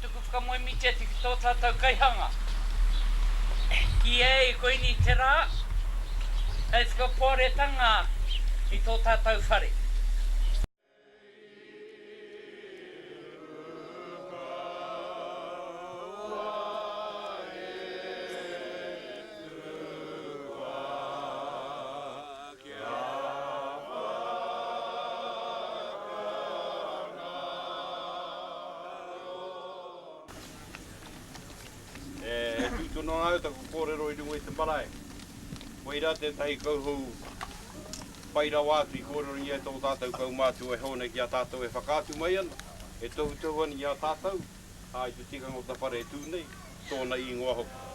tuku whakamoemiti atu ki tō tātou kaihanga. Ki ei koinei te rā hei whakapoaretanga i tō tātou whare. E tū tonu ana au taku kōrero i runga i te marae. Koirā tētahi kauhou pai rawa atu i kōrerongia e tō tātou kaumātua e Hōne ki a tātou e whakaatu mai ana, e tohutohu ana i a tātou, ā, i te tikanga o te whare e tū nei, tōna īngoa hoki.